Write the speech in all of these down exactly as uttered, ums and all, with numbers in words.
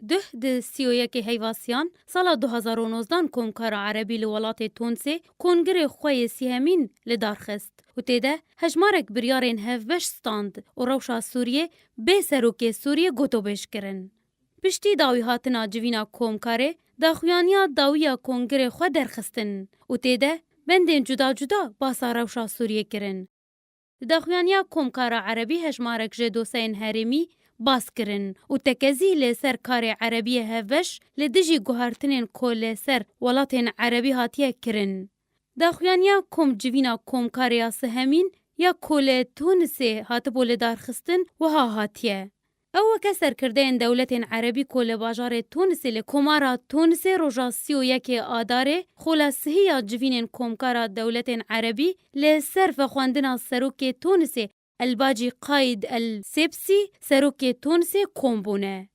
Duh di sî û yekê Heyvasiyan sala du hazar û nozdan Komkara Erebî li welatê Tunisê kongirê xwe yê sîhemîn li dar xist û tê de hejmarek biryarên hevbeş stand û rewşa Sûriyê bê serokê Sûriyê gotobêj kirin. Piştî dawîhatina civîna Komkarê, daxuyaniya dawî ya kongirê xwe derxistin û tê de bendên cuda cuda basa rewşa Sûriyê kirin. Di daxuyaniya Komkara Erebî hejmarek ji doseyên herêmî bas kirin û tekezî li ser karê Erebiyê hevbeş li dijî guhertinên ku li ser welatên Erebî hatiye kirin. Daxuyaniya Kom civîna Komkarê ya sihemîn ya ku li Tunisê hatibû lidarxistin wiha hatiye. Ew weke serkirdeyên dewletên Erebî ku li bajarê Tunisê li Komara Tunisê roja sî û yekê Adarê xola sihî ya civînên Komkara Dewletên Erebî li ser vexwendina serokê Tunisê Elbacî Qaîd El Sebsî serokê Tunisê kom bûne.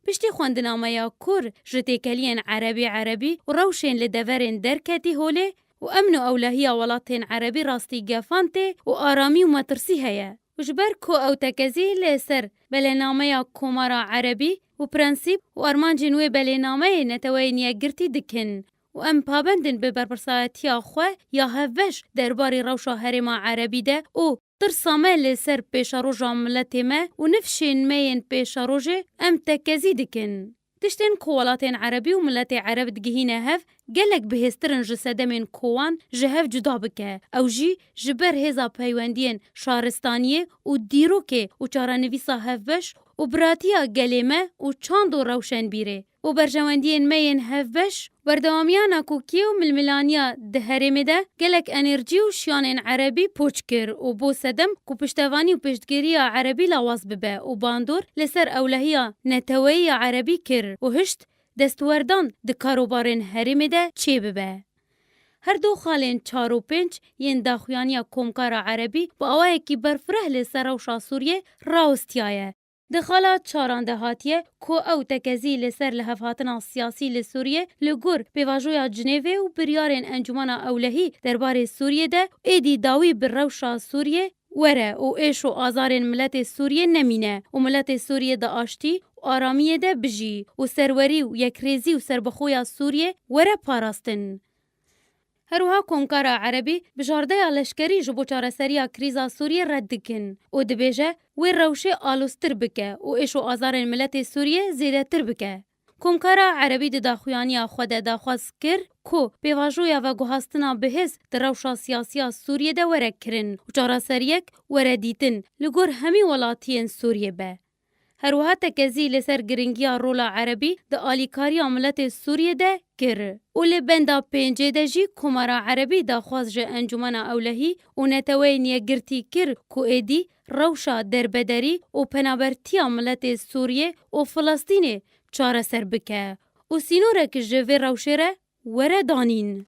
Piştî xwendina me ya kûr ji têkeliyên Erebî Erebî û rewşên li deverên derketî holê û emn û ewlehiya welatên Erebî rastî gefan tê û aramî û metirsî heye. Û ji ber ku ew tekezî li ser belênameya Komara Erebî û prensîp û armancên wê belênameyê Neteweyên Yekgirtî dikin û em pabend in bi berpirsayetiya xwe ya hevbeş derbarê rewşa herêma Erebî de û tirsa me li ser pêşeroja miletê me û nifşên me yên pêşerojê em tekezî dikin. Tiştên ku welatên Erebî û miletê Ereb digihîne hev, gelek bihêztir in ji sedemên ku wan ji hev cuda bike. Ew jî ji ber hêza peywendiyên şaristaniyê û dîrokê û çarenivîsa hevbeş û biratiya gelê me û çand û rewşenbîrê û berjewendiyên me yên hevbeş, berdewamiya nakokiyê û milmilaniya di herêmê de gelek enerjî û şiyanên Erebî poç kir û bo sedem ku piştevanî û piştgiriya Erebî lawaz bibe û bandor li ser ewlehiya neteweyî ya Erebî kir û hişt destwerdan di karobarên herêmê de çêbibe. Her du xalên çar û pênc yên daxuyaniya Komkara Erebî bi awayekî berfireh li ser rewşa Sûriyê rawestiyaye. Di xala çaran de hatiye ku ew tekezî li ser lihevhatina siyasî li Sûriyê li gor pêvajoya Cinêvê û biryarên Encûmena Ewlehî derbarê Sûriyê de êdî dawî bi rewşa Sûriyê were û êş û azarên miletê Sûriyê nemîne û miletê Sûriyê di aştî û aramiyê de bijî û serwerî û yekrêzî û serbixweya Sûriyê were parastin. Her wiha Komkara Erebî bijardeya leşkerî ji bo çareseriya krîza Sûriyê red dikin û dibêje wê rewşê aloztir bike û êş û azarên miletê Sûriyê zêdetir bike. Komkara Erebî di daxuyaniya xwe de daxwaz kir ku pêvajoya veguhastina bihêz di rewşa siyasiya Sûriyê de were kirin û çareseriyek were dîtin li gor hemî welatiyên Sûriyê be. Her wiha tekezî li ser giringiya rola Erebî di alîkariya miletê Sûriyê de kir û li benda pêncê de jî Komara Erebî daxwaz ji Encûmena Ewlehî û Neteweyên Yekgirtî kir ku êdî rewşa derbederî û penabertiya miletê Sûriyê û Filistînê çareser bike û sînorek ji vê rewşê re were danîn.